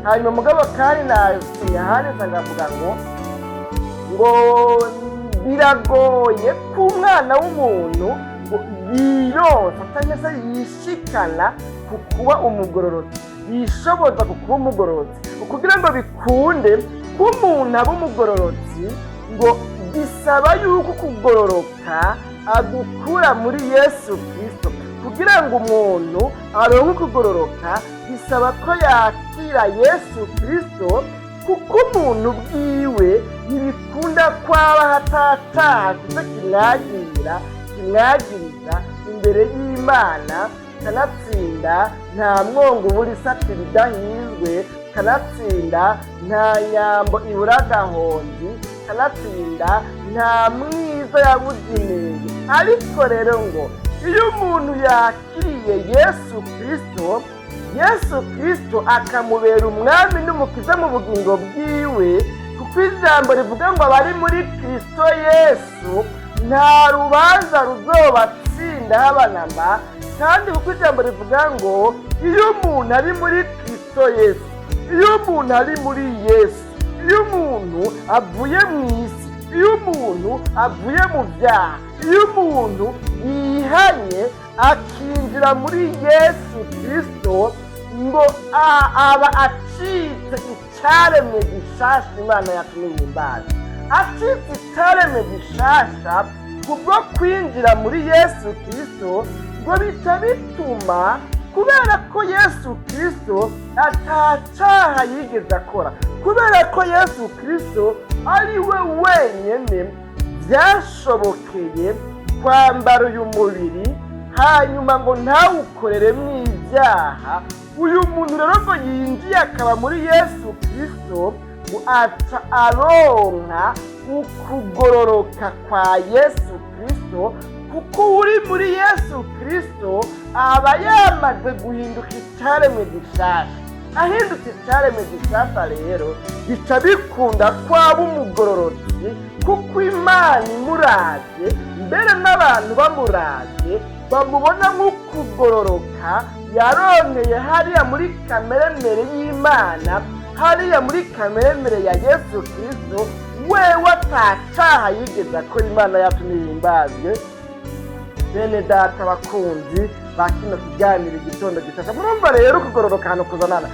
Hanyuma mugabo kandi nasomye ahandi nsanga avuga ngo biragoye ko umwana w'umuntu ngo yironsa cyangwa se yishikana ku kuba umugororotsi, yishoboza ku kuba umugororotsi. Kugira ngo bikunde ko umuntu aba umugororotsi, ngo bisaba yuko kugororoka agukura muri Yesu Kirisito. Kugira ngo umuntu aronke kugororoka, bisaba ko yakira Yesu Kirisito, kuko umuntu bwiwe ntibikunda kwaba hatataha icyo kimwagira, kimwagiriza imbere y'Imana. Kanatsinda nta mwongo ubura isatira idahizwe, kanatsinda nta nyambo ibura agahonzi, kanatsinda nta mwiza yabuze inenge. Ariko rero ngo iyo umuntu yakiriye Yesu Kirisito, Yesu Kirisito akamubera umwami n'umukiza mu bugingo bwiwe, kuko ijambo rivuga ngo abari muri Kirisito Yesu nta rubanza ruzobatsinda haba namba. Kandi kuko ijambo rivuga ngo iyo umuntu ari muri Kirisito Yesu, iyo umuntu ari muri Yesu, iyo umuntu avuye mu isi, iyo umuntu avuye mu byaha, iyo umuntu yihanye akinjira muri Yesu Kirisito, ngo aba acitse icyaremwe gishasha. Imana yacu n'ihimbaza. Acitse icyaremwe gishasha kubwo kwinjira muri Yesu Kirisito, ngo bica bituma, kubera ko Yesu Kirisito atacaha yigeze akora, kubera ko Yesu Kirisito ari we wenyine byashobokeye kwambara uyu mubiri, hanyuma ngo ntawukoreremo ibyaha. Uyu muntu rero ngo yinjiye akaba muri Yesu Kirisito, ngo aca aronka ukugororoka kwa Yesu Kirisito, kuko uri muri Yesu Kirisito aba yamaze guhinduka icyaremwe gishasha. Ahindutse icyaremwe gishasha rero, bica bikunda kwaba umugororotsi, kuko Imana imuraje, mbere n'abantu bamuraje, bamubona nk'ukugororoka yaronkeye hariya muri kameremere y'Imana, hariya muri kameremere ya Yesu Kirisito, wewe atacaha yigeze akora. Imana yacu nihimbazwe. Bene data bakunzi ba kino kiganiro Igitondo Gishasha, murumva rero kugororoka ahantu kuzanana.